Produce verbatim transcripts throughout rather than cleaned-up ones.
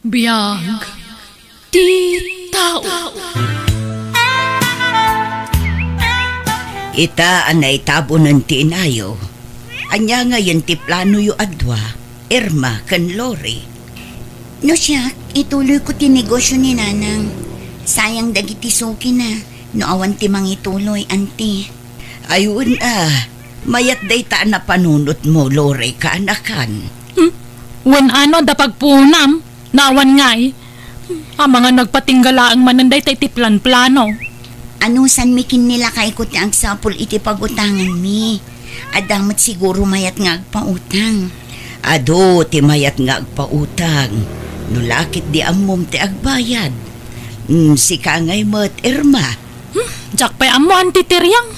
Biag ti tao. Ita a naitabunen ti inayo, ania ngayen ti planoyo a dua, Irma ken Lori? No siak, ituloyko ti negosio ni Nanang. Sayang dagiti sukina no awan ti mangituloy, Auntie. Ay, wen a, mayat dayta a napanunotmo, Lori, kaanakan. Hmm? Wen a no adda pagpuonam, no awan ngay. Amangan no agpatingga laeng manen dayta iti planplano. Anusanmi ken ni lakayko ti agsapul iti pagutanganmi. Adda met siguro mayat nga agpautang. Adu ti mayat nga agpautang. No la ketdi ammom ti agbayad. Hmm, sika ngay met, Irma. Hmm, diak pay ammo, Auntie Tiriang.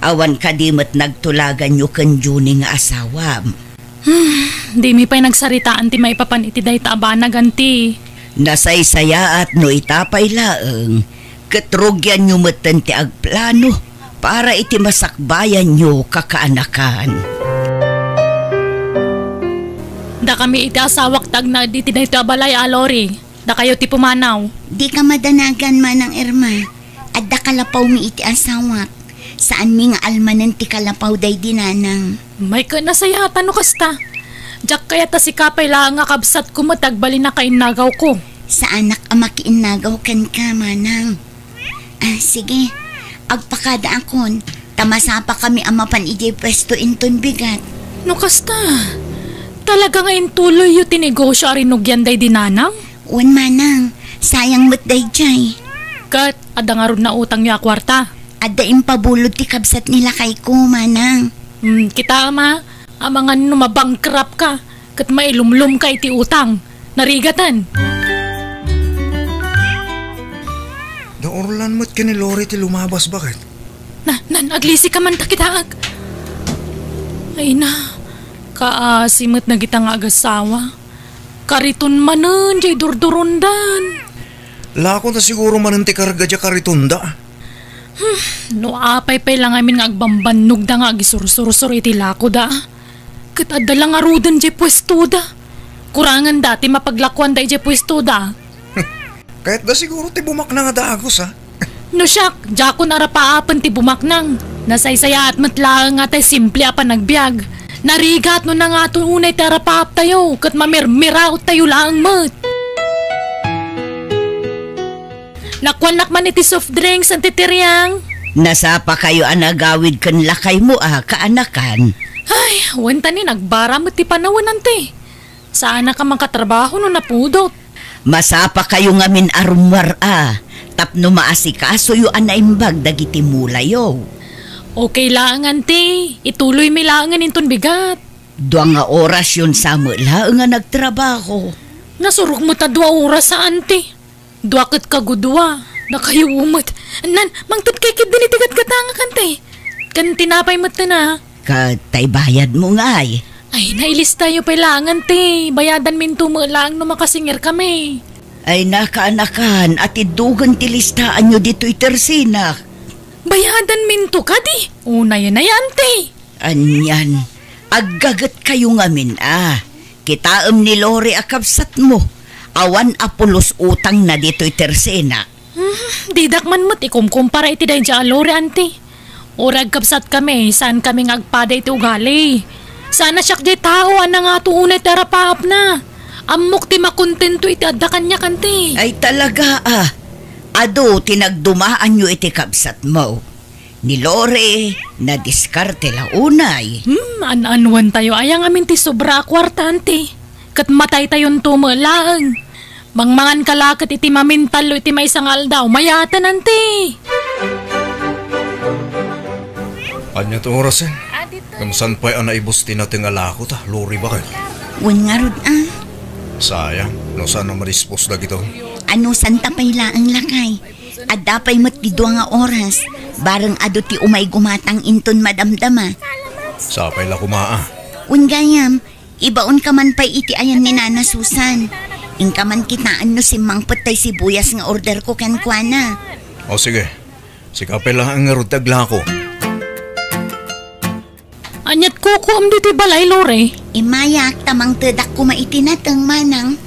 Awan kadi met nagtulaganyo ken Junie nga asawam? Hmm, dimi pay nagsaritaan ti maipapan iti dayta a banag, Auntie. Nasaysayaat no ita pay laeng, ket rugianyo metten ti agplano para iti masakbayanyo, kakaanakan. Dakami iti asawak ti agnaed iti daytoy a balay a, Lori. Dakayo ti pumanaw. Dika madanagan, Manang Irma. Adda kalapawmi iti asawak. Saanmi nga almanen ti kalapaw daydi Nanang. May ket nasayatan no kasta. Diak kayat a sika pay laeng a kabsatko met ti agbalin a kainnagawko. Saanak a makiinnagaw kenka, Manang. Ah, sige. Agpakadaakon, ta masapakami a mapan idiay puesto inton bigat. No kasta, talaga nga intuloyyo ti negosio a rinugian daydi Nanang? Wen, Manang, sayang met daydiay. Ket adda ngarud nautangyo a kuarta? Adda impabulod ti kabsat ni lakayko, Manang. Hmm, kitaem a, amangan no mabankrupt ka, ket mailumlom ka iti utang. Narigaten. Naurlan met ken ni Lori ti lumabas, baket. Na, nan, aglisi ka man ta kitaek. Ay na, kaasi met dagita nga agasawa. Kariton manen diay durdurondan. Lako na siguro manen ti karga diay karitonda. Hmm, no apay pay la ngamin nga agbambannogda nga agisursursor iti lakoda. Ket adda la ngaruden diay puestoda. Kuranganda ti mapaglakuanda idiay puestoda. Kayatda siguro ti bumaknang a dagus, a? No siak, diakon arapaapen ti bumaknang. Nasaysayaat met laeng nga tay simple a panagbiag. Narigat no nangato unay ti arapaaptayo, ket mamirmiraottayo laeng met. Lakuannak man iti soft drinks, Auntie Tiriang. Nasapakayo a nagawid ken lakaymo a, kaanakan. Ay, wen ta ni nagbara met ti panawen, Auntie. Saanak a makatrabaho no napudot. Masapakayo ngamin a rummuar a, tapno maasikasoyo a naimbag dagiti mulayo. Okay laeng, Auntie. Ituloymi laengen inton bigat. Dua nga orasyon sa met laeng a nagtrabaho. Nasurok met a dua oras a, Auntie. Dua ket kagudua. Nakayo met. Nan, mangted kay ketdin iti gatgatangak, Auntie. Ken tinapay metten a. Ket tay bayadmo ngay? Ay, nailistayo pay laeng, Auntie. Bayadanminto met laeng no makasingirkami. Ay, nakaanakan, atiddogen ti listaanyo ditoy tersenak. Bayadanminto kadi? Unayen aya, Auntie. Anian, aggagetkayo ngamin a. Kitaem ni Lori a kabsatmo. Awan a pulos utangna ditoy tersenak. Hmm, didak man met ikumkumpara iti daydiay a Lori, Auntie. Uray agkabsatkami, saankami nga agpada iti ugali. Saan a siak diay tao a nangato unay ti arapaapna. Ammok ti makontento iti adda kaniak, Auntie. Ay, talaga a. Adu ti nagdumaanyo iti kabsatmo. Ni Lori, nadiskarte la unay. Hmm, an-anuentayo aya ngamin ti sobra a kuarta, Auntie? Ket mataytayonto met laeng. Mangmanganka la ket iti mamintallo iti maysa nga aldaw, mayaten, Auntie. Ania ti orasen? Ngem saan pay a naibus ti nateng a lakota, Lori, baket? Wen ngarud a. Sayang, no saan a madispos dagitoy. Anusanta pay laeng, lakay. Adda pay met ti dua nga oras, bareng adu ti umay gumatang inton madamdama. Sapay la koma a. Wen gayam, ibaonka man pay iti ayan ni Nana Susan. Inka man kitaen no simmangpet tay sibuyas nga orderko kenkuana. O sige, sika pay laeng ngarud ti aglako. Aniat kukuam ditoy balay, Lori? Immayak ta mangtedak koma iti nateng, manang.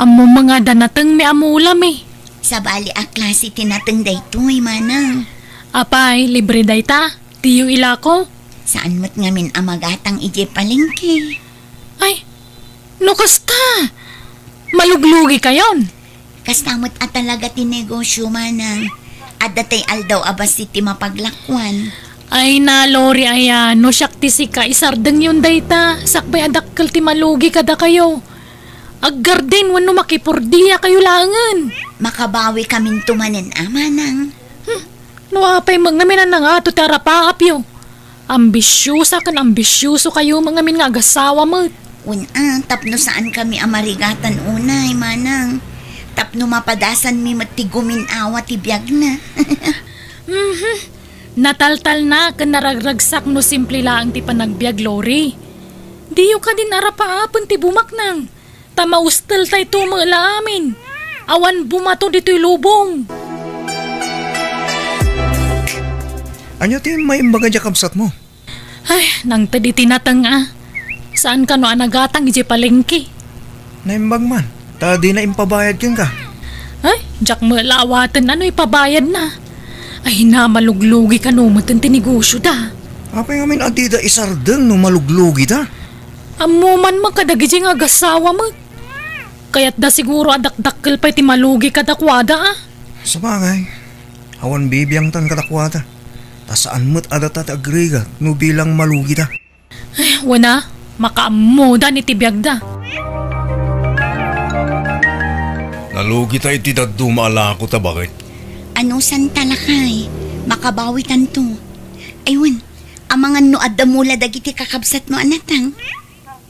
Ammom nga adda natengmi a mula mi. Sabali a klase ti nateng daytoy, manang. Apay, libre dayta? Diyo ilako? Saan met ngamin a magatang idiay palengke. Ay, no kasta, maluglugikayon. Kasta met a talaga ti negosyo, manang. Adda tay aldaw a bassit ti mapaglakuan. Ay na, Lori, aya, no siak ti sika, isardengyon dayta, sakbay a dakkel ti malugi kadakayo. Aggarden wenno makipurdiakayo laengen. Makabawikaminto manen a, manang. Hmm, no apay met ngamin a nangato ti arapaapyo. Ambisiosa ken ambisiosokayo met ngamin nga agasawa met. Wen a, tapno saankami a marigatan unay, manang. Tapno mapadasanmi met ti gumin-awa ti biagna. Mhm. Nataltalna ken naragragsak no simple laeng ti panagbiag, Lori. Diyo kadin arapaapen ti bumaknang. Ta mausteltayto met la amin. Awan bumato ditoy lubong. Ania ti maimbaga diay kabsatmo? Ay, nangted iti nateng a. Saan kano a nagatang idiay palengke? Naimbag man, ta dina impabayad kenka. Ay, diak met la awaten no ipabayadna. Ay na, maluglugi kano met ti negosyoda. Apay ngamin a dida isardeng no maluglugida? Ammo man met kadagidi nga agasawa met. Kayatda siguro a dakdakkel pay ti malugi kadakuada, a? Sabagay, awan bibiangtan kadakuada. Ta saan met a data ti agrigat no bilang malugida. Ay, wen a, makaammodan iti biagda. Nalugita iti dadduma a lakota, baket. Anusanta, lakay, makabawitanto. Ay wen, amangan no adda mula dagiti kakabsatmo a nateng.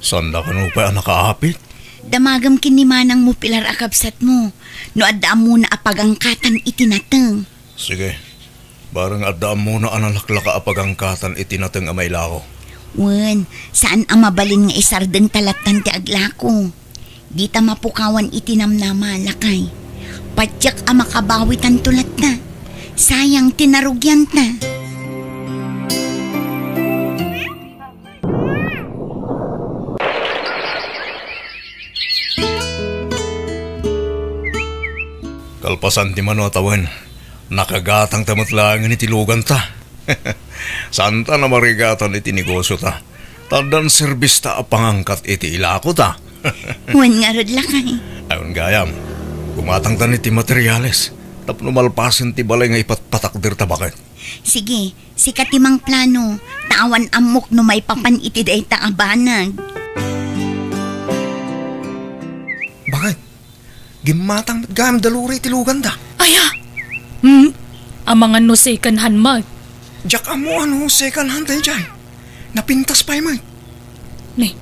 Saanda kano pay a nakaapit? Damagem ken ni manangmo pilar a kabsatmo, no adda ammona a pagangkatan iti nateng. Sige. Bareng adda ammona a nalaklaka a pagangkatan iti nateng a mailako. Wen, saan a mabalin nga isardengta lattan ti aglako. Dita mapukawan iti namnama, lakay. Patiek a makabawitanto latta. Sayang ti narugianta. Kalpasan ti mano a tawen, nakagatangta met laengen iti luganta. Saanta a marigatan iti negosyota. Ta addan serbista a pangangkat iti ilakota. Wen ngarud, lakay. Ay, wen gayam. Gumatangtan iti materiales tapno malpasen ti balay nga ipatpatakderta, baket. Sige, sika ti mangplano, ta awan ammok no maipapan iti dayta a banag. Baket, gimmatang met gayam da Lori iti luganda. Aya! Hmm? Amangan no second hand met. Diak ammo a no second hand daydiay. Napintas pay met. Ne,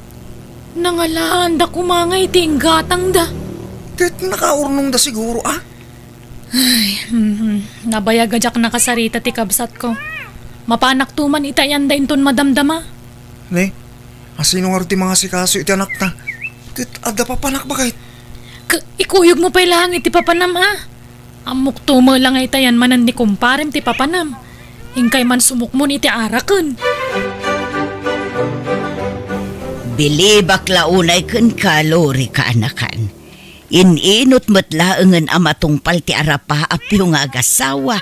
nangalaanda koma nga iti inggatangda. Ket nakaurnongda siguro, a? Ay, mhm. Nabayag a diak nakasarita ti kabsatko. Mapanakto man iti ayanda inton madamdama. Ne, asino ngarud ti mangasikaso iti anakta? Ket adda papanak, baket. Ke-, ikuyogmo pay laeng iti papanam, a? Ammokto met la nga itayan manen ni kumparem ti papanam. Inkay man sumukmon iti araken. Bilibak la unay kenka, Lori, kaanakan. In-inut met laengen a matungpal ti arapaapyo nga agasawa.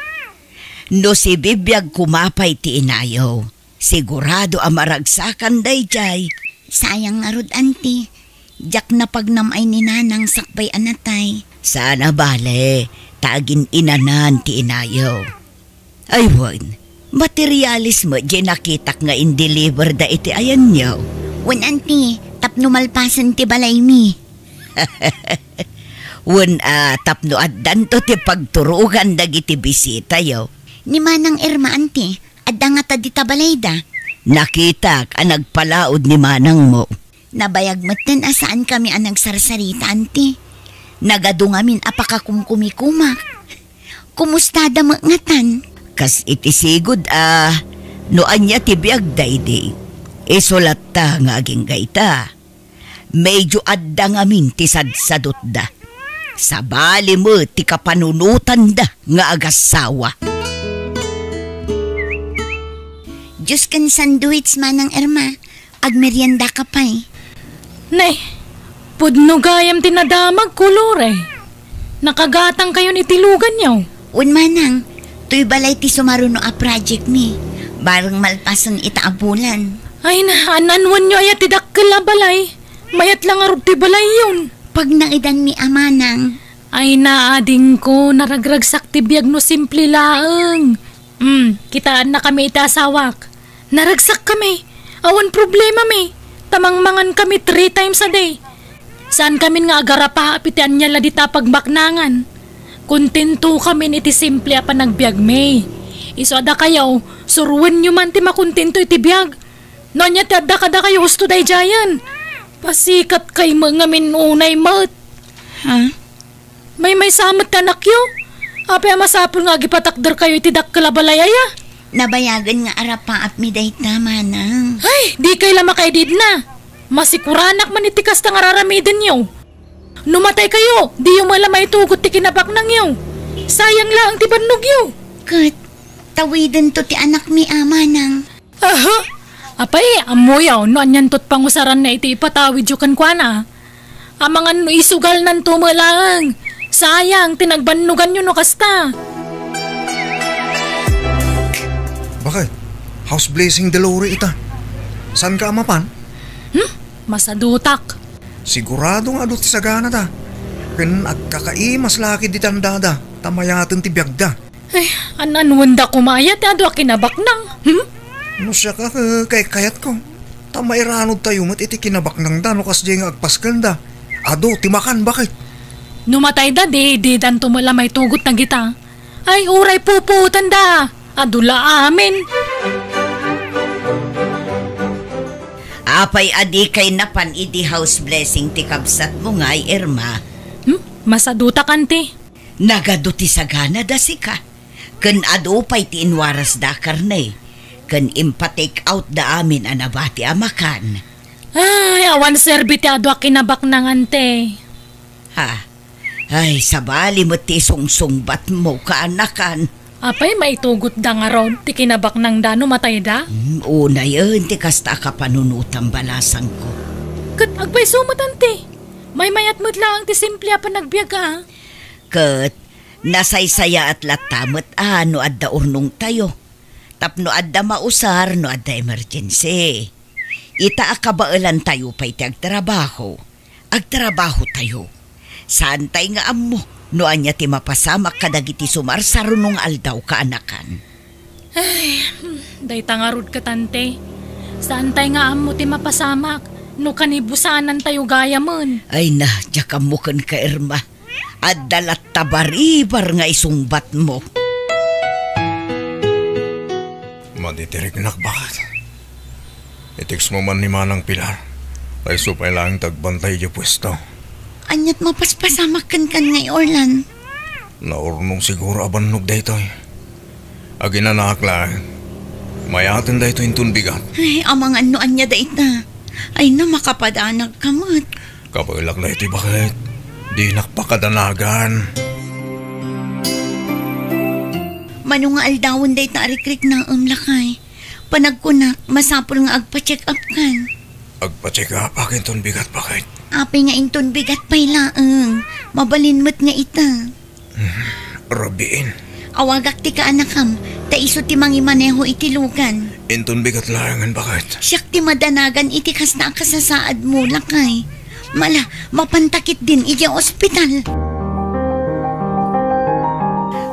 No sibibiag koma pay ti inayo, sigurado a maragsakan daydiay. Sayang ngarud, anti. Diak napagnam-ay ni nanang sakbay a natay. Saan a bale, ta agin-inanan ti inayo. Ay wen, materialis met diay nakitak nga indeliverda iti ayanyo. Wen, anti, tapno malpasen ti balaymi. Wen a, tapno addanto ti pagturogan dagiti bisitayo. Ni Manang Irma, anti, adda ngata dita balayda? Nakitak a nagpalaod ni manangmo. Nabayag metten a saankami a nagsarsarita, anti. Nagadu ngamin a pakakumkumikumak. Kumustada met ngatan? Kas iti sigud a, no ania ti biagda idi, isu latta nga agingga ita. Medyo adda ngamin ti sadsadutda. Sabali met ti kapanunotanda nga agasawa. Juice ken sandwich, Manang Irma. Agmeriendaka pay. Nay, Pudno gayam ti nadamagko, Lore. Nakagatangkayon iti luganyo. Wen, manang, toy balay ti sumaruno a project mi. Bareng malpasen ita a bulan. Ay na, an-anwanyo aya ti dakkel a balay? Mayat la ngarud ti balayyon. Pagnaedanmi a manang. Ay na, adingko, naragragsak ti biag no simple laeng. Hmm, kitaennakami iti asawak. Naragsakkami. Awan problemami. Ta mangmangankami three times a day. Saankamin nga agarapaap iti ania la dita a pagbaknangan. Kontentokamin iti simple a panagbiagmi. Isu a dakayo, suroenyo man ti makontento iti biag. No ania ti adda kadakayo husto daydiayen, pasikatkay met ngamin unay met. Ha? Maymaysa met ti anakyo. Apay a masapul nga agipatakderkayo iti dakkel a balay aya? Nabayagen nga arapaapmi dayta, manang. Ay, dikay la makaididna. Masikuranak man iti kasta nga raramidenyo. No mataykayo, diyo met la maitugot ti kinabaknangyo. Sayang laeng ti bannogyo. Ket, tawidento ti anakmi a, manang. Aha! Apay, ammoyo no anianto ti pangusaranna iti ipatawidyo kenkuana. Amangan no isugalnanto met laeng. Sayang ti nagbannoganyo no kasta. Bakit? House blessing, Dolores, ita. Saanka a mapan? Hmm? Masadutak. Sigurado nga adu ti saganada. Ken agkakaimas la ketdi ti andada, ta mayaten ti biagda. Ay, an-anuenda koma aya ti adu a kinabaknang? Hmm? No siak a, kaykayatko, ta mairanudtayo met iti kinabaknangda no kasdiay nga agpaskenda. Adu ti makan, bakit? No matayda, di, didanto met la maitugot dagita. Ay, uray pupuotanda. Adu la amin. Apay a dikay napan idi house blessing ti kabsatmo ngay, Irma? Hmm? Masadutak, anti. Nagadu ti saganada, sika. Ken adu pay ti inwarasda a karne. Ken impa-take outda amin a nabati a makan. Ay, awan serbi ti adu a kinabaknang, anti. Ha? Ay, sabali met ti isungsungbatmo, kaanakan. Apay, maitugotda ngarud ti kinabaknangda no matayda? Hmm, unayen ti kasta a kapanunotam, balasangko. Ket agpayso met, anti. Maymayat met laeng ti simple a panagbiag, a. Ket nasaysayaat latta met a no adda urnongtayo. Tapno adda mausar no adda emergency. Ita a kabaelantayo pay ti agtrabaho, agtrabahotayo. Saantay nga ammo no ania ti mapasamak kadagiti sumarsaruno nga aldaw, kaanakan. Ay, hmm, dayta ngarud ket, anti. Saantay nga ammo ti mapasamak no kanibusanantayo gayamen. Ay na, diak ammo kenka, Irma. Adda latta baribar nga isungbatmo. Madidirignak, baket. I-text mo man ni Manang Pilar. Isu pay laeng ti agbantay idiay puesto. Aniat mapaspasamak kenka ngay, Orlan? Naurnong siguro a bannog daytoy. Aginanaak laeng. Mayaten daytoy inton bigat. Ay, amangan no ania dayta. Ay na, makapadanagka met. Kabaelak daytoy, baket. Dinak pakadanagan. Mano nga aldawen dayta a rikriknaem, lakay? Panagkunak, masapul nga agpa-check up kan. Agpa-check up ak inton bigat, baket. Apay nga inton bigat pay laeng. Mabalin met nga ita. Rabiin. Awagak ti kaanakam, ta isu ti mangimaneho iti lugan. Inton bigat laengen, baket. Siak ti madanagan iti kasta a kasasaadmo, lakay. Mala, mapanta ketdin idiay ospital.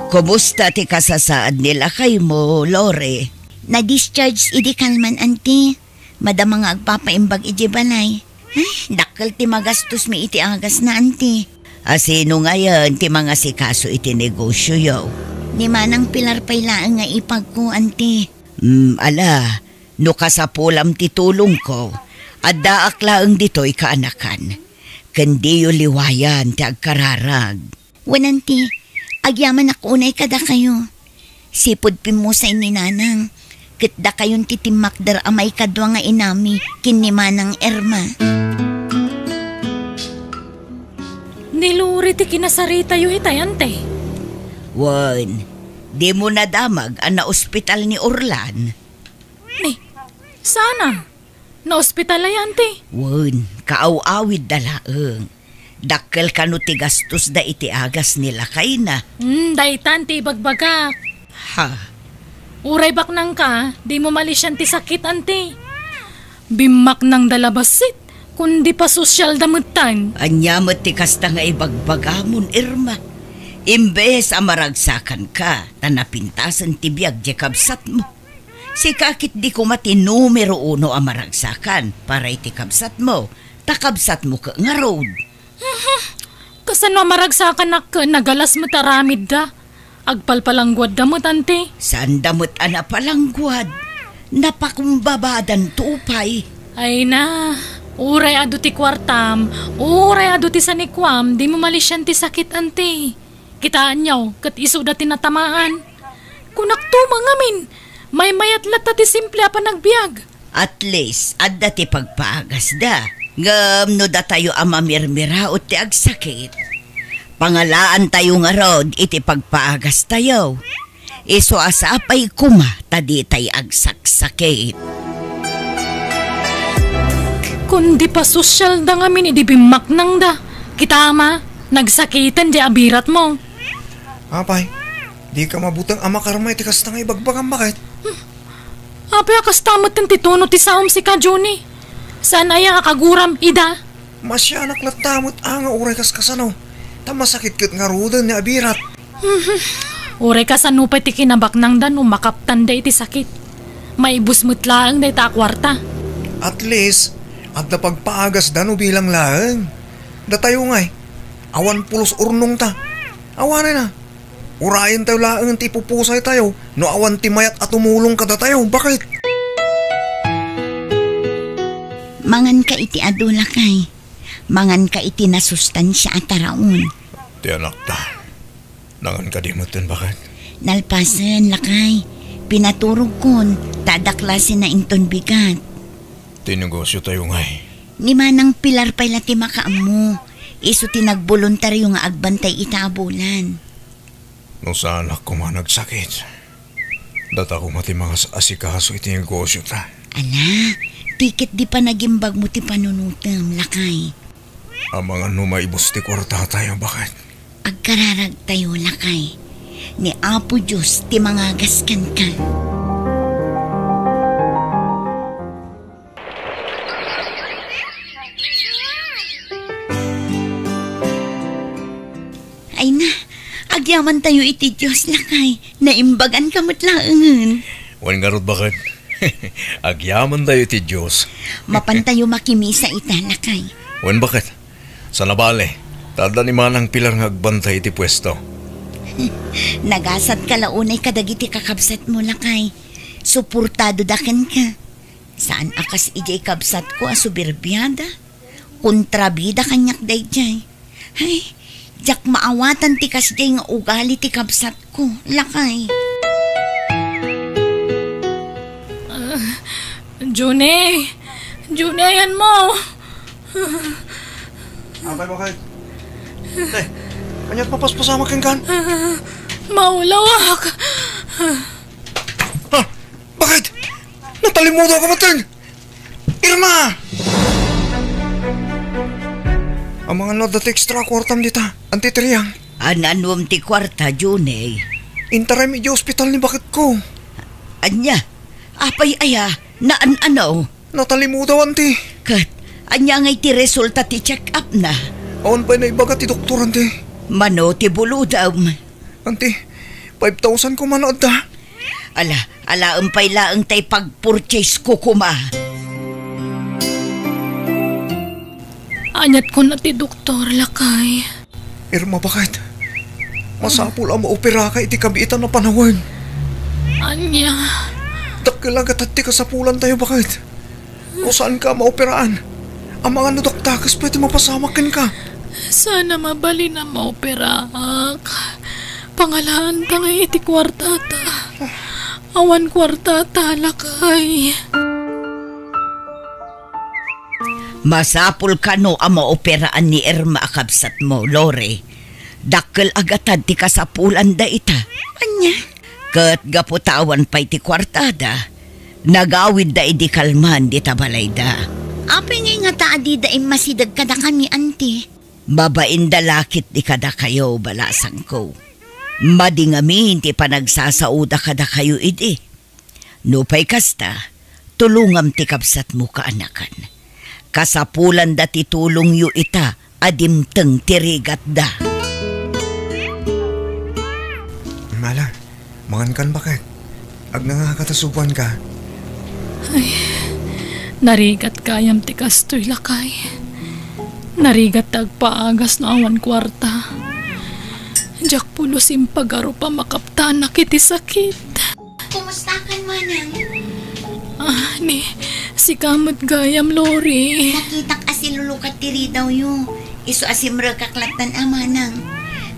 Kumusta ti kasasaad ni lakaymo, Lore? Na-discharge idi kalman, anti. Madama nga agpapaimbag idiay balay. Ay, dakkel ti magastosmi iti agasna, anti. A, sino ngayen ti mangasikaso iti negosioyo? Ni Manang Pilar pay laeng nga ipagko, anti. Mm, ala, no kasapulam ti tulongko, addaak laeng ditoy, kaanakan. Ken diyo liwayan ti agkararag. Wen, anti, agyamanak unay kadakayo. Sipud pimmusay ni Nanang, ket dakayon ti timmakder a maikadua nga inami ken ni Manang Irma. Ni Lori ti kinasaritayo itay, anti? Wen, dimo nadamag a naospital ni Orlan? Ni, sana? Naospital aya, anti? Wen, Kaaw-awidda laeng. Dakkel kano ti gastosda iti agas ni lakayna. Hmm, daytan ti ibagbagak. Ha? Uray baknangka, dimo malisian ti sakit, anti. Bimmaknangda la bassit, kundi pasosyalda metten. Ania met ti kasta nga ibagbagamon, Irma? Imbes a maragsakanka, ta napintasen ti biag ti kabsatmo. Sika ketdi koma ti numero uno a maragsakan para iti kabsatmo, ta kabsatmo ket ngarud. Kasano a maragsakanak ket nagalas met aramidda? Agpalpalangguadda met, anti. Saanda met a napalangguad. Napakumbabadanto pay. Ay na, uray adu ti kuartam, uray adu ti sanikuam, dimo malisian ti sakit, anti. Kitaenyo, ket isuda ti natamaan. Kunakto met ngamin, maymayat latta ti simple a panagbiag. At least, adda ti pagpaagasda. Ngem no datayo a mamirmiraut ti agsakit, pangalaantayo ngarud iti pagpaagastayo. Isu a sapay koma ta ditay agsaksakit. Kundi pasosyalda ngamin idi bimmaknangda. Kita, ama, nagsakiten di abiratmo. Apay, dika mabuteng a makarma iti kasta nga ibagbagam, baket? Apay a kasta metten ti tono ti saom, sika, Junie? Saan aya a kaguram ida? Masianak latta met a nga uray kaskasano, ta masakit ket ngaruden ni abirat. Uray kasano pay ti kinabaknangda no makaptanda iti sakit. Maibus met laeng dayta a kuarta. At least, adda pagpaagasda no bilang laeng. Datayo ngay, awan pulos urnongta. Awanen a. Urayentayo laeng ti ipupusaytayo no awan ti mayat a tumulong kadatayo. Baket? Manganka iti adu, lakay. Manganka iti nasustansia a taraon. Ti anakta. Nangan kadi metten, baket? Nalpasen, lakay. Pinaturogkon, ta adda klasena inton bigat. Ti negosiotayo ngay. Ni Manang Pilar pay la ti makaammo. Isu ti nagboluntaryo nga agbantay ita a bulan. No saanak koma nagsakit, data koma ti mangas-asikaso iti negosiota. Ala, ti ket di panagimbagmo ti panunotem, lakay. Amangan no maibus ti kuartatayo, baket? Agkararagtayo, lakay. Ni Apo Dios ti mangagas kenka. Ay na, agyamantayo iti Dios, lakay. Naimbaganka met laengen. Wen ngarud, baket? Agyamantayo iti Dios. Mapantayo makimisa ita, lakay. Wen, baket? Saan a bale, ta adda ni Manang Pilar nga agbantay iti puesto. Nagasatka la unay kadagiti kakabsatmo, lakay. Suportadoda kenka. Saan a kas idiay kabsatko a soberbiada. Kontrabida kaniak daydiay. Ay, diak maawatan ti kasdiay nga ugali ti kabsatko, lakay. Ah, Junie! Junie, ayanmo! Apay, baket? Te, ania't mapaspasamak kenka? Ah, maulawak! Ah, baket? Natalimudawka metten! Irma! Amangan no adda ti extra a kuartam dita, Anti Triang. An-anuem ti kuarta, Junie? Intaraymi idiay ospital ni baketko. Ania? Apay aya? Naan-ano? Natalimudaw, Anti. Ket, ania ngay ti resulta ti check-up na? Awan pay naibaga ti doktor, Anti. Mano ti bulodem? Anti, five thousand koma no adda. Ala, alaem pay laeng tay pag-purchase ko koma. Ania't kuna ti doktor, lakay? Irma, baket? Masapul a maoperaka iti kabiitan a panawen. Ania? Dakkel a gatad ti kasapulantayo, baket? No saanka a maoperaan, amangan no dakdakes pay ti mapasamak kenka. Saan a mabalin a maoperaak. Pangalaanta ngay iti kuartata. Awan kuartata, lakay. Masapul kano a maoperaan ni Irma a kabsatmo, Lori. Dakkel a gatad ti kasapulan dayta. Ania? Ket gapu ta awan pay ti kuartada, nagawidda idi kalman dita balayda. Apay ngay ngata a dida immasideg kadakami, anti? Mabain da la ketdi kadakayo, balasangko. Madi ngamin ti panagsasaoda kadakayo idi. Nupay kasta, tulongam ti kabsatmo, kaanakan. Kasapulanda ti tulongyo ita a dimteng ti rigatda. Mala, mangankan baket. Agnangaka ta subuanka. Ay, narigat gayam ti kastoy, lakay. Narigat ti agpaagas no awan kuarta. Diak pulos impagarup a makaptanak iti sakit. Kumustakan, manang? Ah, ni, sika met gayam, Lori. Nakitak a silulukat ti ridawyo. Isu a simrekak lattan a, manang.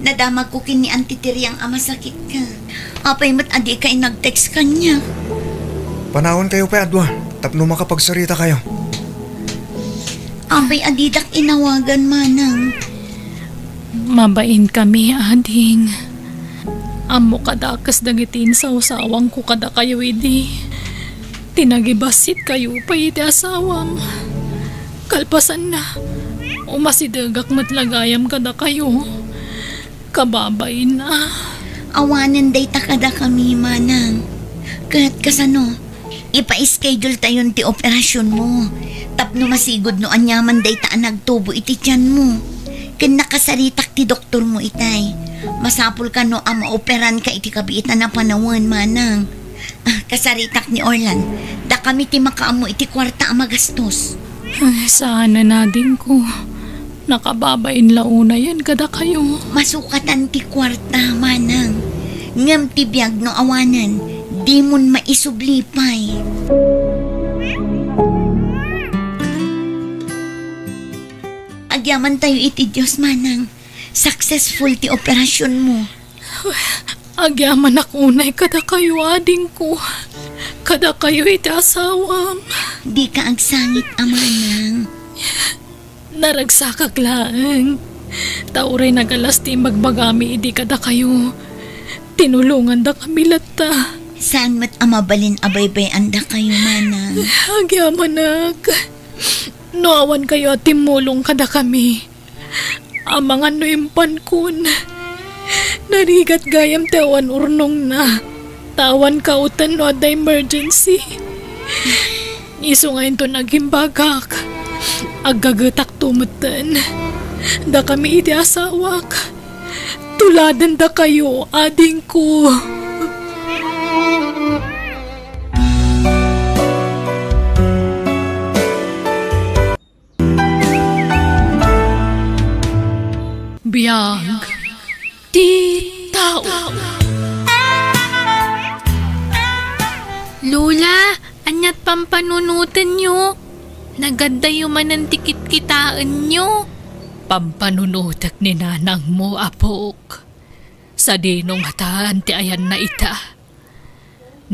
Nadamagko ken ni Auntie Tiriang a masakitka. Apay met a dika inag-text kaniak? Panawankayo pay a dua, tapno makapagsaritakayo. Apay a didak inawagan, manang? Mabainkami, ading. Ammok a dakes dagiti insawsawangko kadakayo idi. Ti nagibassitkayo pay iti asawam. Kalpasanna, umasidegak met la gayam kadakayo. Kababain a. Awanen dayta kadakami, manang. Ket kasano? Ipa-schedule tayon ti operasionmo tapno masigud no aniaman dayta a nagtubo iti tianmo. Ken nakasaritak ti doktormo itay. Masapul kano a maoperanka iti kabiitan a panawen, manang. Ah, kasaritak ni Orlan. Dakami ti makaammo iti kuarta a magastos. Ay, saanen, adingko. Nakababain la unayen kadakayo. Masukatan ti kuarta, manang. Ngem ti biag no awanen, dimon maisubli pay. Agyamantayo iti Dios, manang. Successful ti operasionmo. Agyamanak unay kadakayo, adingko. Kadakayo iti asawam. Dika agsangit a manang. Naragsakak laeng. Ta uray nagalas ti imbagbagami idi kadakayo, tinulongandakami latta. Saan met a mabalin a baybay-andakayo, manang? Agyamanak. No awankayo a timmulong kadakami, amangan no impankon. Narigat gayam ti awan urnongna. Ta awan kauten no adda emergency. Isu nga inton agimbagak, aggagetakto metten. Dakami iti asawak. Tuladendakayo, adingko. Biag ti tao. Lola, ania't pampanunotenyo? Nagaddayo manen ti kitkitaenyo? Pampanunotek ni nanangmo, apok. Sadino ngatan ti ayanna ita?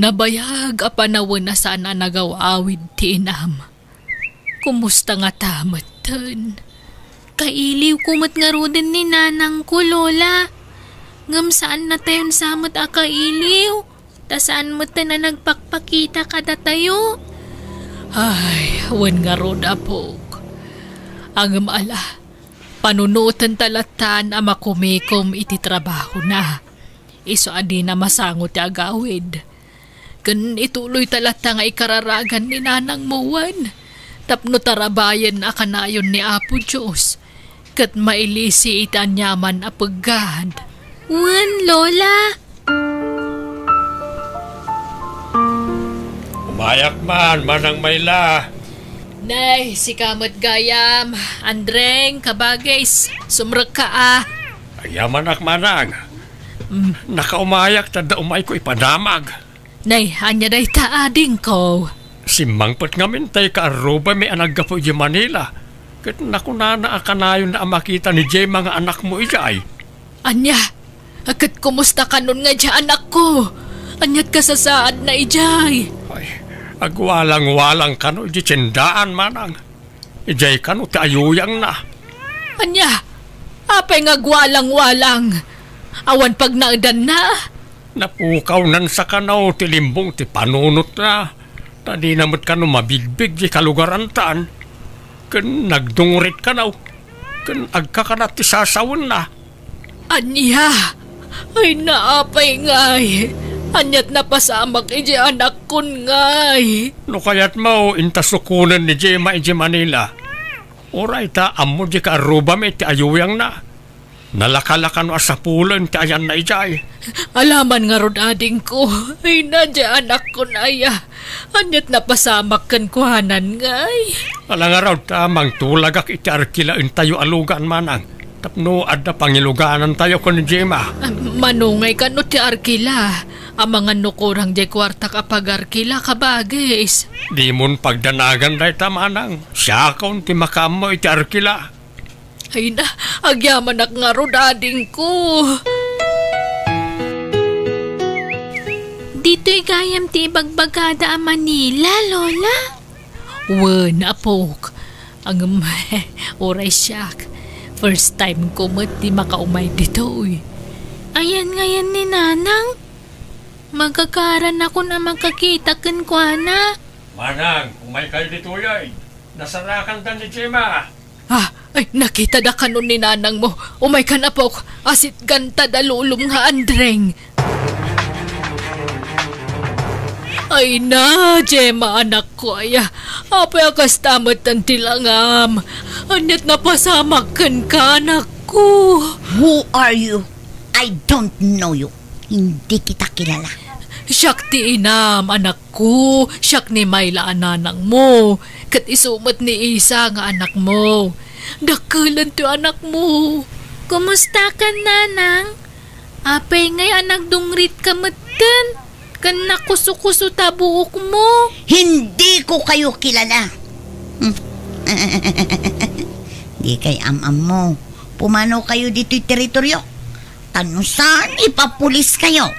Nabayag a panawen a saan a nagaw-awid ti inam. Kumusta ngata metten? Kailiwko met ngaruden ni nanangko, Lola. Ngem saannatayon sa met a kailiw, ta saan metten a nagpakpakita kadatayo. Ay, wen ngarud, apok. Ngem ala, panunotenta lattan a makumikom iti trabahona. Isu a dina masango ti agawid. Ken ituloyta latta nga ikararagan ni nanangmo wen tapno tarabayen a kanayon ni Apo Dios ket mailisi iti aniaman a peggad. Wen, Lola. Umayak man, Manang Mayla. Nay, sika met gayam. Andreng, kabagis, sumrekka a. Agyamanak, Manang. Mm. Nakaumayak ta adda umayko ipadamag. Nay, ania dayta, adingko? Simmangpet ngamin tay kaarrubami a naggapu idiay Manila. Ket nakunana a kanayonna a makita ni Gemma nga anakmo idiay. Ania? Ket kumusta kanon nga idiay anakko? Ania't kasasaadna idiay? Ay, agwalangwalang kano idiay tiendaan, Manang. Idiay kano ti ayuyangna. Ania? Apay nga agwalangwalang? Awan pagnaedanna? Napukawnan sa kano ti limbong ti panunotna. Ta dina met kano mabigbig diay kalugarantan. ken nagdungrit kano, ken agkakana ti sasawenna. Ania? Ay, naapay ngay? Ania't napasamak idiay anakkon ngay? No kayatmo, inta sukonen ni Gemma idiay Manila. Uray ta ammo di kaarrubami ti ayuyangna. Nalakalakano a sapulen ti ayanna idiay. Alaman ngarud, adingko. Ay, na, diay anakkon aya. Ania't napasamak kenkuanan ngay? Ala ngarud ta mangtulagak iti arkilaentayo a lugan, manang. Tapno adda pangiluganantayo ken ni Gemma. Ah, mano ngay kano ti arkila? Amangan no kurang diay kuartak a pagarkila, kabagis. Dimon pagdanagan dayta, manang. Siakon ti makaammo iti arkila. Ay na, agyamanak ngarud, adingko. Ditoy gayam ti ibagbagada a Manila, Lola? Wen, apok. Ngem, uray siak. First time ko met ti makaumay ditoy. Ayan ngayan ni Nanang? Magagaranakon a makakita kenkuana. Manang, umaykayo ditoy, ay. Nasarakanda ni Gemma. Ah, ay, nakitada kano ni nanangmo. Umaykan, apok, a sitganta da lulom nga andreng. Ay na, Gemma, anakko aya. Apay a kasta metten ti langam? Ania't napasamak kenka, anakko? Who are you? I don't know you. Hindi kita kilala. Siak ti inam, anakko. Siak ni Myla a nanangmo. Ket isu met ni Isa nga anakmo. Dakkelento ti anakmo. Kumustakan, Nanang? Apay ngay a nagdungritka metten? Ken nakusokuso ta buokmo? Hindi ko kayo kilala. Hmm. Di kay am-ammo. Pumano kayo ditoy teritoryo? Ta no saan, ipapulis kayo.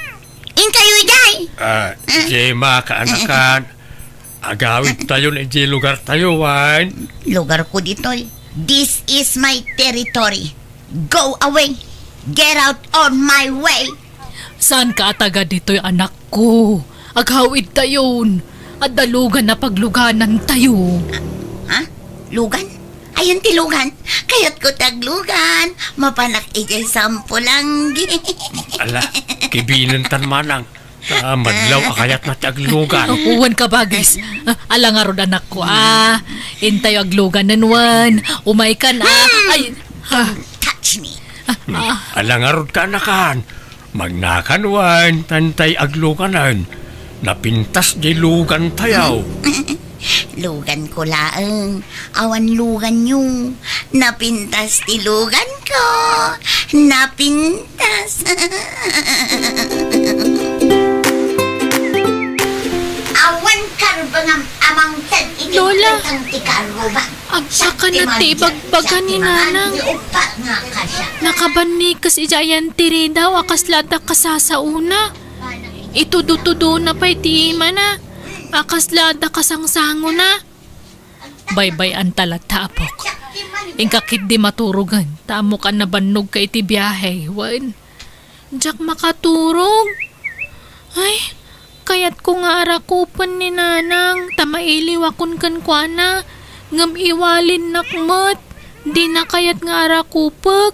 Inkayo idiay? Ah, Gemma, kaanakan. Agawidtayon idiay lugartayo, wen. Lugar ko ditoy. This is my territory. Go away. Get out on my way. Saanka a taga ditoy, anakko? Agawidtayon. Adda lugan a pagluganantayo. Ha? Lugan? Ayan ti lugan. Kayatko ti aglugan. Mapanak idiay Sampulanggi. Ala, kibinentan manang. Ta madlaw a kayatna ti aglugan. Wen, kabagis. Ah, ala ngarud, anakko, ah. Intayo agluganen, wen. Umaykan, ah. Hmm. Ay, ah. Don't touch me. Ah, ah. Ala ngarud, kaanakan. Magnakan, wen, ta intay agluganen. Napintas diay lugantayo. Lugan ko laeng. Awan luganyo. Napintas ti lugan ko. Napintas. Awan karbengam a mangted iti Lola, ti karrubang. Agpakana ti ibagbaga ni Nanang. Nakabannikes idiay ayan ti ridaw a kasla adda kasasaona. Itudo-tudona pay ti imana a kasla adda kasangsangona. Baybay-anta latta, apok. Inka ketdi maturogen, ta ammok a nabannogka iti biahe, wen. Diak makaturog. Ay, kayatko nga arakupen ni Nanang, ta mailiwakon kenkuana, ngem iwalinnak met, dina kayat nga arakupek.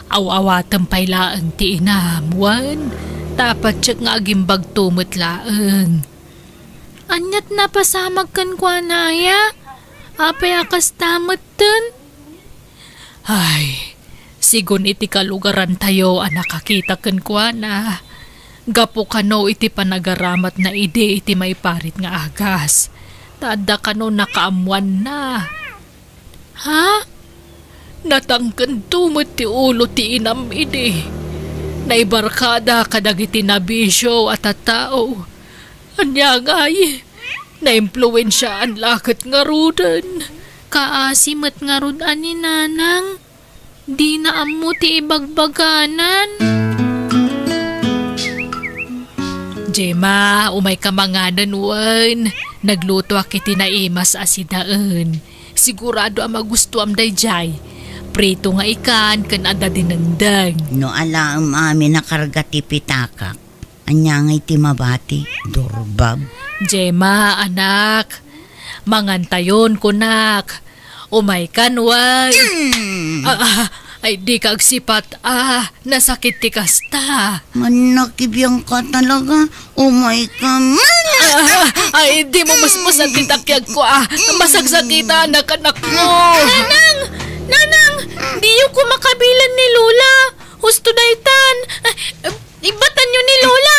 Aw-awatem pay laeng ti inam, wen, ta patiek nga agimbagto met laeng. Ania't napasamak kenkuana aya? Apay a kasta metten? Ay, sigun iti kalugarantayo a nakakita kenkuana, gapu kano iti panagaramatna idi iti maiparit nga agas, ta adda kano nakaammoanna. Ha? Natangkento met ti ulo ti inam idi. Naibarkada kadagiti nabisio a tattao. Ania ngay? Naimpluensiaan la ket ngaruden. Kaasi met ngarud a ni Nanang. Dina ammo ti ibagbaganan. Gemma, umayka manganen wen. Naglutoak iti naimas a sidaen. Sigurado a magustuam daydiay. Prito nga ikan ken adda dinengdeng. No alaem amin a karga ti pitakak, ania ngay ti mabati, durbab? Gemma, anak, mangantayon, kunak. Umaykan, wen. Mm. Ah, ah, ay, dika agsipat, ah, nasakit ti kasta. Mannakibiang ka talaga. Umayka man. Ah, ah, ay, di mo musmusan ti takyagko, ah. Masaksakitan, anak, anakko. Nanang! Nanang! Diyo ko makabilen ni Lola. Husto daytan. Ah, ibatanyo ni Lola.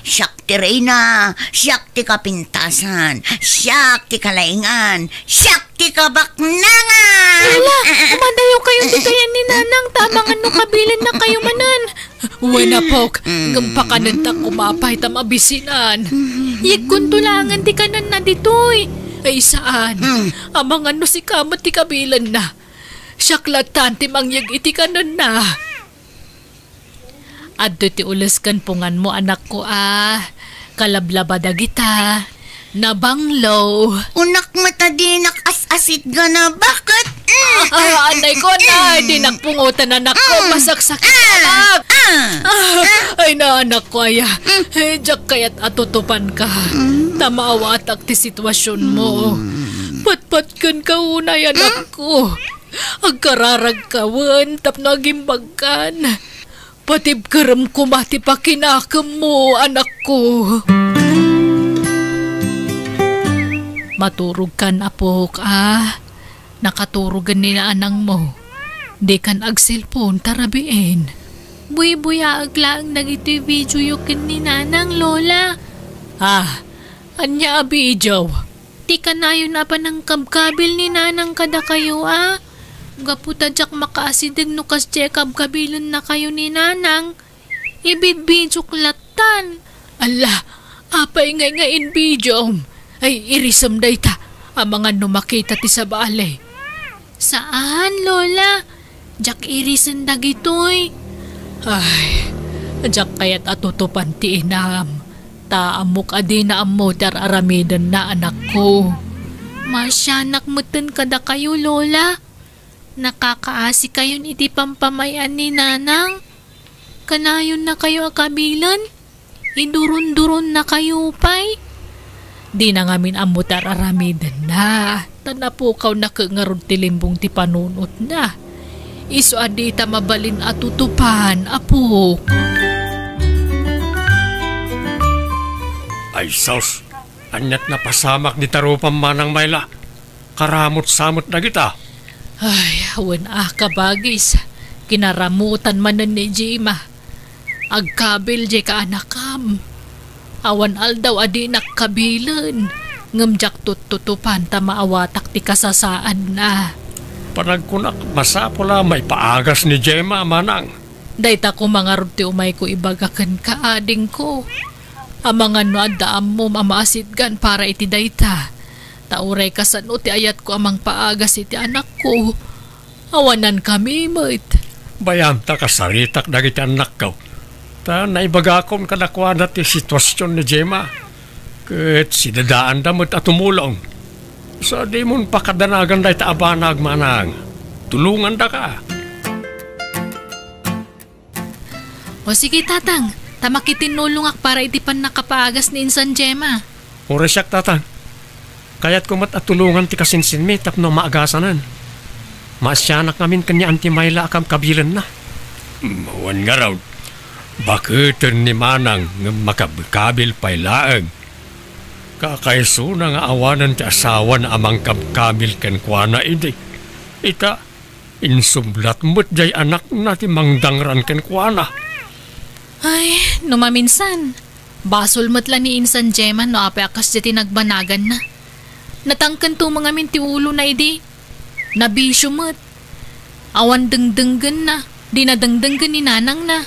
Siak ti reyna, siak ti kapintasan, siak ti kalaingan, siak ti kabaknangan! Ala, madayo kayo ti kayan ni Nanang, ta amangan no kabilen na kayo manen. Wen, apok, ngem pakanen ta kumapay ta mabisinan. Yegkonto laengen ti kanenna ditoy. Ay, saan? Amangan no sika met ti kabilen na. Siak lattan ti mangyeg iti kanenna. Adtoy ti ules ken punganmo, anakko, a. Kalablaba dagita. Nabanglo. Unak met a dinak as-asitgana. Bakit? Mm. Ah, anay ko, anay. Mm. Dinak pungotan, anakko. Mm. Masaksak, ah, anak. Ah. Ah, ay na, anakko, aya. Mm. Eh, diak kayat a tutupan ka. Mm. Ta maawatak ti sitwasionmo. Mm. Patpat ken ka unay, anakko. Agkararag ka wen tapno agimbagkan. Patibkerem koma ti pakinakemmo, anakko. Maturogkan, apok, a. Nakaturogen ni nanangmo. Dikan agselpon ta rabiin. Buybuyaek laeng dagitoy videoyo ken ni Nanang, Lola. Ah, ania a video? Ti kanayon a panangkabkabil ni Nanang kadakayo, a. Gapu ta diak makaasideg no kasdiay kabkabilennakayo ni Nanang. Ibidbidiok lattan. Alla, apay ngay nga inbidiom? Ay, irisem dayta. Amangan no makita ti sabali. Saan, Lola? Diak irisen dagitoy. Ay, diak kayat a tutupan ti inam. Ta ammok a dina ammo ti ar-aramidenna, anakko. Maasianak metten kadakayo, Lola. Nakakaasikayon iti pampamay-an ni Nanang. Kanayonnakayo a kabilen? Iduronduronnakayo pay? Dina ngamin ammo ti ar-aramidenna, ta napukawna ket ngarud ti limbong ti panunotna. Isu a dita mabalin a tutupan, apok. Ay sus, ania't napasamak dita rupam, Manang Mayla? Karamutsa met dagita. Ay, wen a, kabagis. Kinaramutan manen ni Jima. Agkabil diay kaanakam. Awan aldaw a dinak kabilen, ngem diak tuttutupan ta maawatak ti kasasaadna. Panagkunak, masapul a maipaagas ni Jema, Manang. Dayta koma ngarud ti umayko ibaga kenka, adingko. Amangan no adda ammom a maasitgan para iti dayta. Ta uray kasano ti ayatko a mangpaagas iti anakko, awanankami met. Bayam ta kasaritak dagiti annakko. Ta naibagakon kadakuada ti situasion ni Jema. Ket sidadaanda met a tumulong. Sadimon pakadanagan dayta a banag, Manang. Tulongandaka. O sige, Tatang, ta makitinnulongak para iti pannakapaagas ni insan Jema. Uray siak, Tatang. Kayatko met a tulongan ti kasinsinmi tapno maagasanen. Maasianak ngamin ken ni Auntie Mayla a kabkabilenna. Mm, wen ngarud, baketen ni Manang ngem makabkabil pay laeng. Kakaisuna nga awanen ti asawana a mangkabkabil kenkuana idi. Ita, insublat met diay anakna ti mangdangran kenkuana. Ay, no maminsan, basol met la ni insan Jema no apay a kasdiay ti nagbanaganna. Natangken tumeng amin ti ulona idi. Nabisio met. Awan dengdenggenna. Di nadengdenggen ni nanangna.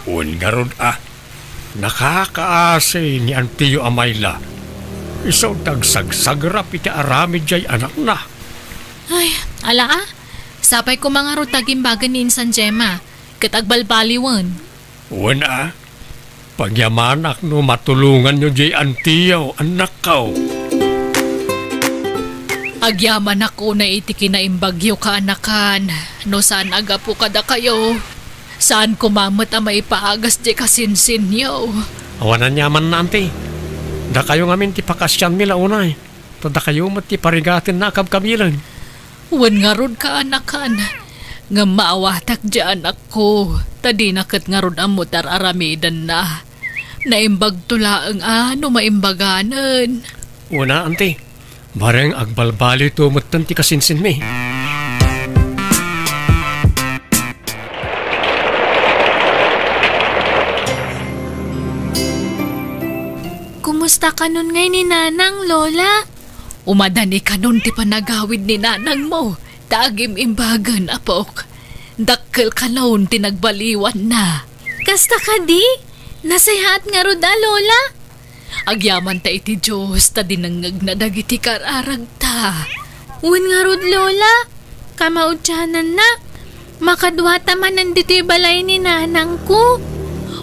Wen ngarud a, nakakaasi ni Antiyo a Mayla. Isu ti agsagsagrap iti aramid diay anakna. Ay, ala a. Sapay koma ngarud ta agimbagen ni insan Jema, ket agbalbaliwen. Wen a, pagyamanak no matulonganyo diay antiyo, annakko. Agyamanak unay iti kinaimbagyo, kaanakan, no saan a gapu kadakayo. Saan koma met a maipaagas diay kasinsinyo. Awan aniamanna, anti. Dakayo ngamin ti pakasianmi la unay. Ta dakayo met ti parigatenna a kabkabilen. Wen ngarud, kaanakan, ngem maawatak diay anakko, ta dina ket ngarud ammo ti ar-aramidenna. Naimbagto laeng a no maimbaganen. Una, anti, bareng agbalbalito metten ti kasinsinmi. Kumusta kanon ngay ni Nanang, Lola? Umadani kanon ti panagawid ni nanangmo, ta agim-imbagen, apok. Dakkel kanon ti nagbaliwanna. Kasta kadi? Nasayaat ngarud a, Lola? Agyamanta iti Dios ta dinengngegna dagiti kararagta. Wen ngarud, Lola, kamaudiananna, makaduata manen ditoy balay ni nanangko.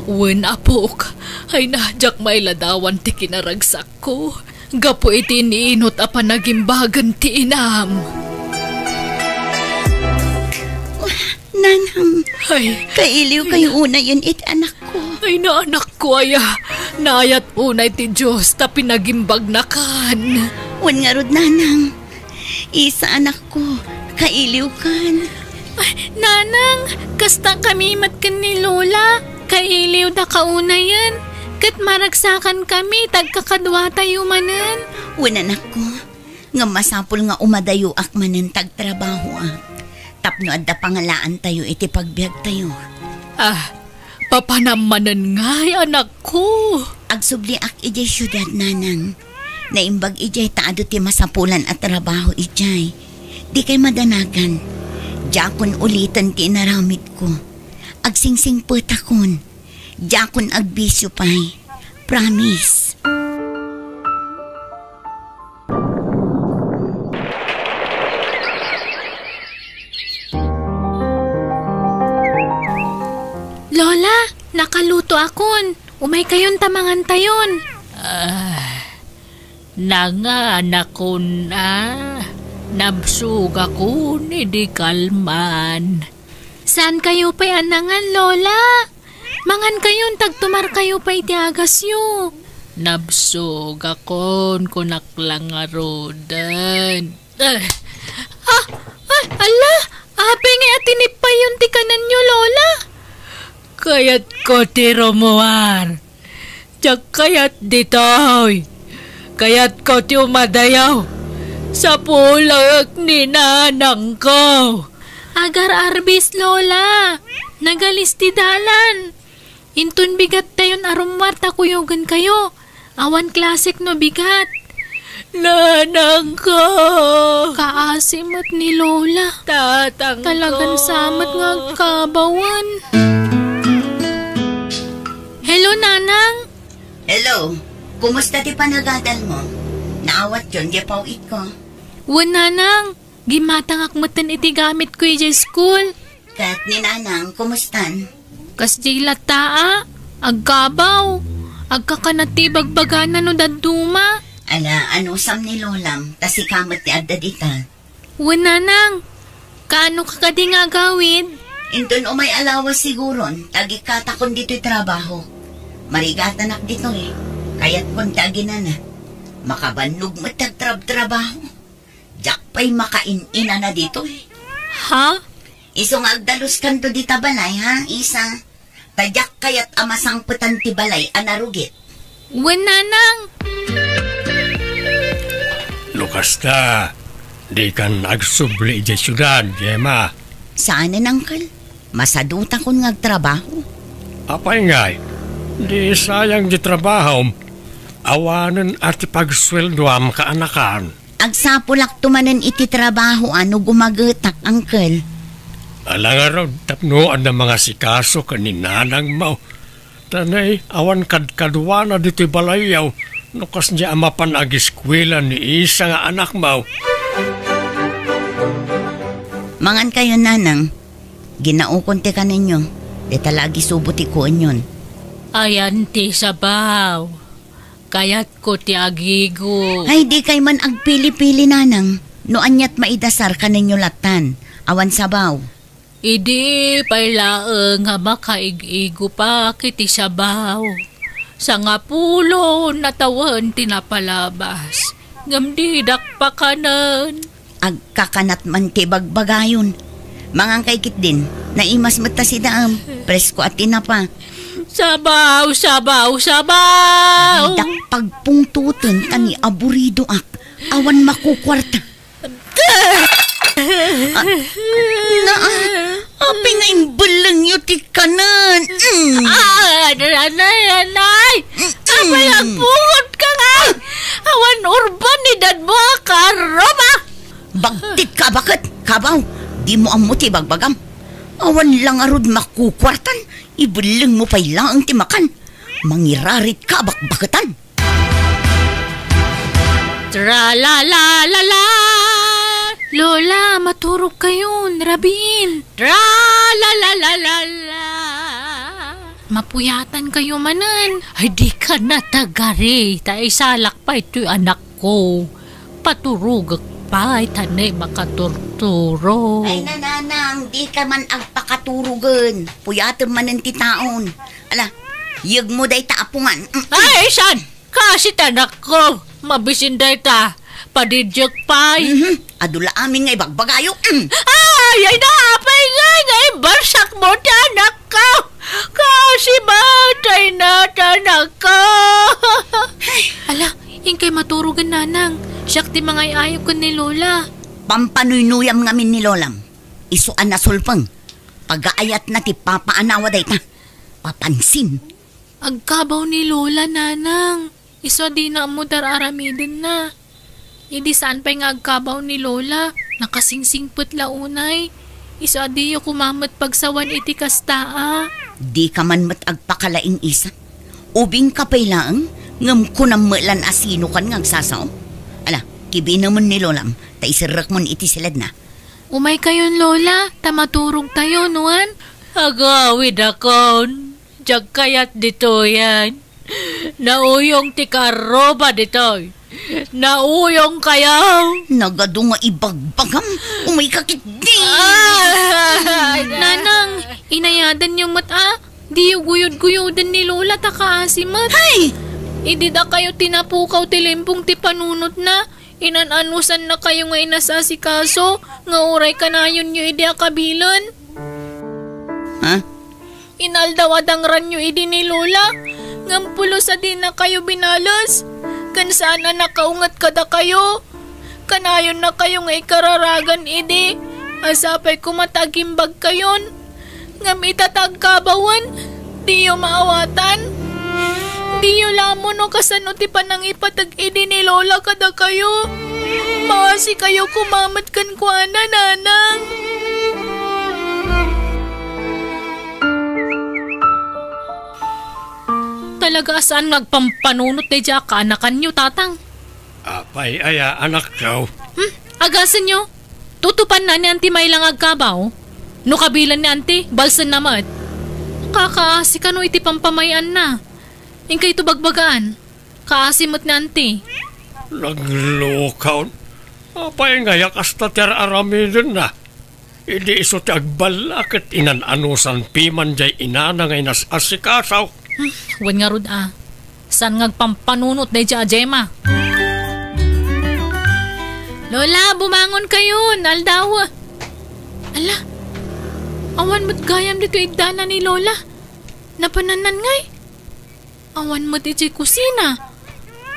Wen, apok, ay na, diak mailadawan ti kinaragsak. Ko, gapu iti iniinut a panagimbagen ti inam. Nanang, ay, kailiw kayo unayen iti anakko. Ay, naanakko aya. Naayat unay ti Dios ta pinagimbagnakan. Wen ngarud, Nanang. Isa, anakko, kailiwkan. Ay, Nanang, kasta kami met ken ni Lola. Kailiwda kaunayen, ket maragsakankami ta agkakaduatayo manen. Wen, anakko, ngem masapul nga umadayoak manen ta agtrabahoak, tapno adda pangalaantayo iti pagbiagtayo. Ah, papanam manen ngay, anakko. Agsubliak idiay siudad, Nanang. Naimbag idiay ta adu ti masapulan a trabaho idiay. Dikay madanagan. Diakon uliten ti inaramidko. Agsingsingpetakon. Diakon agbisio pay. Promise. Lola, nakalutoakon. Umaykayon ta mangantayon. Ah, nanganakon a. Nabsogakon idi kalman. Saankayo pay a nangan, Lola? Mangankayon ta agtumarkayo pay iti agasyo. Nabsogakon, kunak la ngaruden. Eh. Ah, ah, ala, apay ngay a tinippayon ti kanenyo, Lola? Kayatko ti rumuar. Diak kayat ditoy. Kayatko ti umadayo. Sapulek ni nanangko. Agar-arbis, Lola. Nagalis ti dalan. Inton bigattayon a rumuar ta kuyogenkayo. Awan klasek no bigat. Nanangko. Kaasi met ni Lola. Tatangko. Talagan sa met nga agkabawan. Hello, Nanang. Hello. Kumusta ti panagadalmo? Naawatyon diay paw-itko. Wen, Nanang. Gimmatangak metten iti gamitko idiay school. Ket ni Nanang, kumustan? Kasdiay latta a, agkabaw. Agkakanat ti ibagbagana no dadduma. Ala, anusam ni Lolam, ta sika met ti adda dita. Wen, Nanang, kaano ka kadi nga agawid? Inton umay a lawas siguron, ta agikkatakon ditoy trabaho. Marigatanak ditoy, kayatkon ti aginana. Makabannog met ti agtrabtrabaho. Diak pay makain-inana ditoy. Ha? Isu nga agdaluskanto dita balay, ha, Isa? Ta diak kayat a masangpetan ti balay a narugit. Wen, Nanang. No kasta, dikan agsubli idiay siudad, Gemma. Saanen, Uncle. Masadutakon nga agtrabaho. Apay ngay, di sayang di trabahom. Awanen a ti pagsueldoam, kaanakan. Agsapulakto manen iti trabaho a no gumagetak, Uncle. Ala ngarud, tapno adda mangasikaso ken ni nanangmo. Ta nay, awan kadkaduana ditoy balayyo, no kasdiay a mapan agiskuela ni Isa nga anakmo. Mangankayon, Nanang. Ginaokon ti kanenyo. Dita la agisubo ti kuenyon. Ayan ti sabaw. Kayatko ti agigo. Ay, dikay man agpili-pili, Nanang. No aniat maidasar, kanenyo lattan. Awan sabaw. Idi pay laeng nga makaig-igopak iti sabaw. Sangapulo na tawen ti napalabas. ngem didak pakanen. Agkakanat man ti bagbagayon. Mangankay ketdin, naimas met ta sidaem, presko a tinapa. Sabaw, sabaw, sabaw! Didak pagpungtoten ta ni aburidoak, awan makukuarta. Ah, na, ah, apay nga imbellengyo ti kanen? Mm. Ah, anay, anay, anay! Mm. Apay agpungot ka nga? Awan urban ni dadmo a kaarruba! Bagtit ka, baket, kabaw, dimo ammo ti bagbagam. Awan la ngarud makukuartan, ibellengmo pay laeng ti makan. Mangirarit ka, bakbaketan. Tra-la-la-la-la! Lola, maturog kayon, rabiin. Tra-la-la-la-la-la! Mapuyatan kayo manen. Ay, di ka natagari. Ta isalak pay toy anakko. Paturogek pay, ta ne makaturturo. Ay, nanang, di ka man agpakaturogen. Puyatem manen ti taon. Ala, yegmo dayta a pungan. Mm, mm. Ay, saan? Kaasi ti anakko, mabisin dayta, padidiek pay. Mhm. Adu la amin nga ibagbagayo. Mm. Ay, ay, naapay nga, nga imbarsakmo ti anakko. Kaasi ba, tay na ti anakko. Ala, inkay maturogen, nanang. Siak ti mangay-ayog ken ni Lola. Pampanuynuyam ngamin ni Lolam. Isu a nasulpeng. Pagaayatna ti papaanawa dayta. Papansin. Agkabaw ni Lola, nanang. Isu a dina ammo dar-aramidenna. Idi saan pay nga agkabaw ni Lola, nakasingsingpet la unay. Isu a diyo koma met pagsawan iti kasta a. Di ka man met agpakalaing-isan. Ubing ka pay laeng, ngem kunam met lan a sinokan nga agsasao. Ala, kibinemon ni Lolam, ta iserrekmon iti siledna. Umay kayon, Lola, ta maturog tayo, nuan? Agawidakon. Diak kayat ditoyen. Nauyong ti kaarruba ditoy. Nauyong kayo. Nagadu nga ibagbagam. Umay ka ketdi. Ah! Nanang, inayadanyo met a. Diyo guyod-guyoden ni Lola ta kaasi met. Hay! Idi dakayo tinapukaw ti limpong ti panunotna, inan-anusannakayo nga inasasikaso nga uray kanayonyo idi a kabilen. Ha? Inaldaw a dangranyo idi ni Lola, ngem pulos a dinakayo binales, ken saan a nakaunget kadakayo. Kanayonnakayo nga ikararagan idi, a sapay koma ta agimbagkayon. Ngem ita ta agkabawen, diyo maawatan. Diyo la ammo no kasano ti panangipateg idi ni Lola kadakayo. Maasikayo koma met kenkuana, nanang. Talaga a saan nga agpampanunot daydiay a kaanakanyo, Tatang. Apay aya, anakko? Hmm, agasenyo. Tutupanna ni Auntie Mayla nga agkabaw. No kabilen ni Auntie, balsenna met. Kakaasi kano iti pampamay-anna. Inkayto bagbagaan. Kaasi met ni Auntie. Naglukaw. Apay nga aya kasta ti ar-aramidenna? Idi isu ti agballa ket inan-anusan piman diay inana nga inas-asikaso. Hmm, wen ngarud a. Saan nga agpampanunot daydiay a Gemma? Lola, bumangon kayon, aldaw. Ala, awan met gayam ditoy iddana ni Lola. Napanannan ngay? Awan met idiay kusina.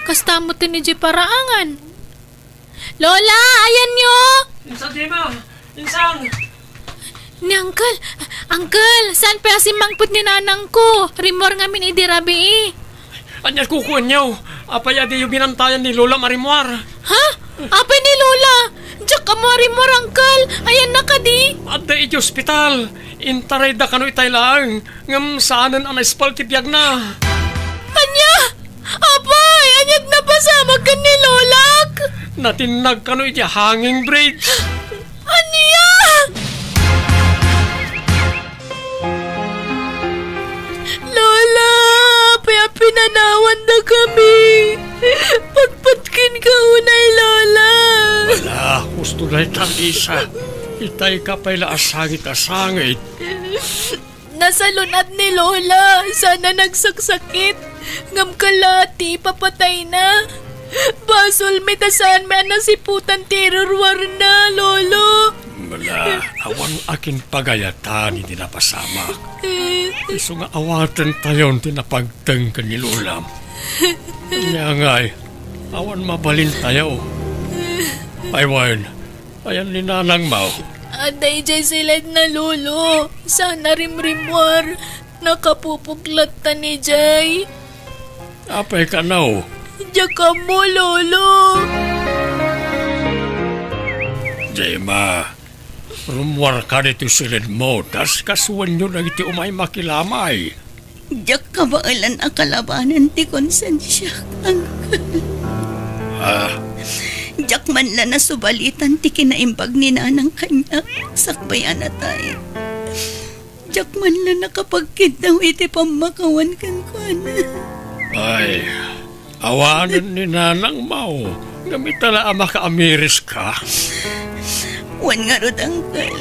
Kasta met idiay paraangan. Lola, ayanyo! Insan, Gemma? Insan? Ni Uncle, Uncle, saan pay a simmangpet ni nanangko? Rimmuar ngamin idi rabii. Ania kukuenyo? Apay a diyo binantayan ni Lola a rimmuar? Ha? Apay ni Lola? Diak ammo a rimmuar, Uncle. Ayanna kadi? Adda idiay ospital. Intarayda kano itay laeng. Ngem saanen a naispal ti biagna. Ania? Apay, ania't napasamak ken ni Lolak? Natinnag kano iti hanging bridge. Ania? Lola, apay a pinanawandakami? Patpatkenka unay, Lola. Wala, husto dayta, Lisa. Itay ka pay la a sangit a sangit. Nasalun-at ni Lola, saan a nagsaksakit, ngem kalaat ti ipapatayna. Basolmi ta saanmi a nasiputan ti iruruarna, Lolo. Ala, awan akin pagayatan iti napasamak. Isu nga awaten tayon ti napagteng ken ni Lolam. Ania ngay, awan mabalintayo. Ay wen, ayan ni Nanang Mau? Adda idiay siledna, Lolo. Saan a rimrimmuar. Nakapupuklat ta ni Jay. Apay kano? Diak ammo, Lolo. Jema, rummuarka ditoy siledmo, ta sikasuenyo dagiti umay makilamay. Diak kabaelan a kalabanen ti konsensiak, Uncle. Ah? Diak man la nasubalitan ti kinaimbag ni Nanang kaniak sakbay a natay. Diak man la nakapagkiddaw iti pammakawan kenkuana. Ay, awanen ni Nanang Mau, ngem ita la a makaamiriska. Wen ngarud, Uncle.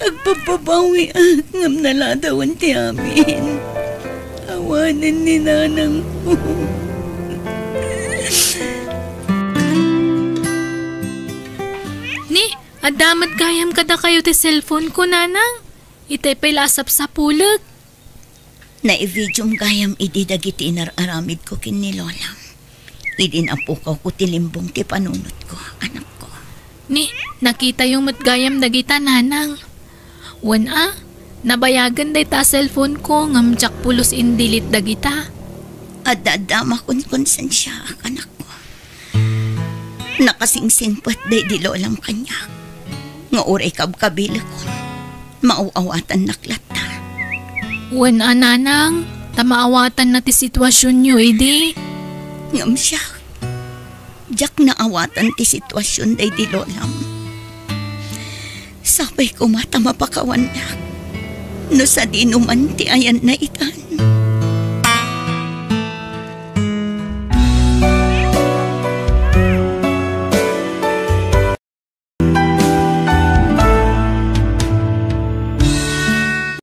Agpabbabawiak ngem naladawen ti amin. Awanen ni Nanang Mau. Ni, adda met gayam kadakayo ti cellphone ko, Nanang. Itay pay la a sapsapulek. Naivideom gayam idi dagiti inar-aramidko ken ni Lolam. Idi napukawko ti limbong ti panunotko, anakko. Ni, nakitayo met gayam dagita, Nanang. Wen a, nabayagen dayta a cellphone ko ngem diak pulos in-delete dagita. Adda-adda a makonkonsensiaak, anakko. Nakasingsingpet daydi Lolam kaniak nga uray kabkabilekon, maaw-awatannak latta. Wen a, Nanang, ta maawatanna ti situasionyo idi. Ngem siak, diak naawatan ti situasion daydi Lolam. Sapay koma ta mapakawannak no sadino man ti ayanna itan.